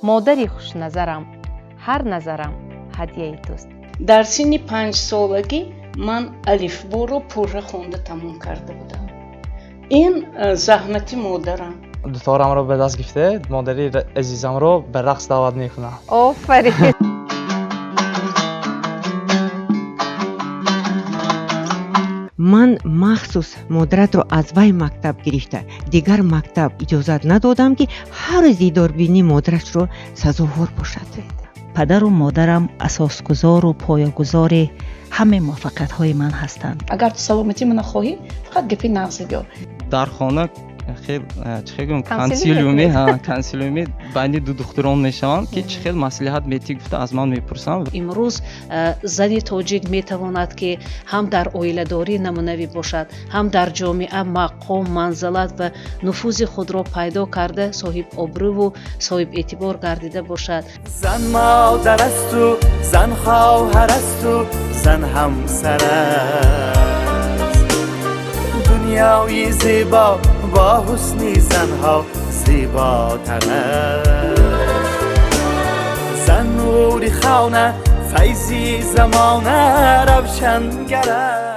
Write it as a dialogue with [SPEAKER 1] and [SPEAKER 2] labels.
[SPEAKER 1] Модари хушназарам, ҳар назарам ҳадияи туст.
[SPEAKER 2] Дар синни 5-солагӣ ман алифборо пурра хонда тамом карда будам. Ин заҳмати модарам.
[SPEAKER 3] Дуторамро ба даст гирифта, модари азизамро ба рақс даъват мекунам.
[SPEAKER 1] Офарин!
[SPEAKER 4] Ман махсус модаратро аз вай мактаб гирифта, дигар мактаб иҷозат надодам, ки ҳар рӯз дидорбинии модарашро сазовор бошад.
[SPEAKER 5] Падару модарам асосгузору поягузори ҳамаи муваффақиятҳои ман ҳастанд.
[SPEAKER 6] Агар ту саломатӣ мана хоҳӣ, фақат гапи нағз биёр.
[SPEAKER 7] Дар хона хел, чӣ хел гӯям,
[SPEAKER 1] консилиум,
[SPEAKER 7] консилиуми, консилиуми байни ду духтурон мешаванд, ки чӣ хел маслиҳат метӣ гуфта, аз ман мепурсанд.
[SPEAKER 8] Имрӯз зани тоҷик метавонад, ки ҳам дар оиладорӣ намунавӣ бошад, ҳам дар ҷомеа мақом, манзалат ва нуфузи худро пайдо карда, соҳиб обрӯву соҳиб эътибор гардида бошад.
[SPEAKER 9] Зан модар асту, зан хоҳар асту, зан ҳамсар аст. Дунёи зебо бо ҳусни занҳо зеботар аст. Зан нури хона, файзи замона, равшангар аст.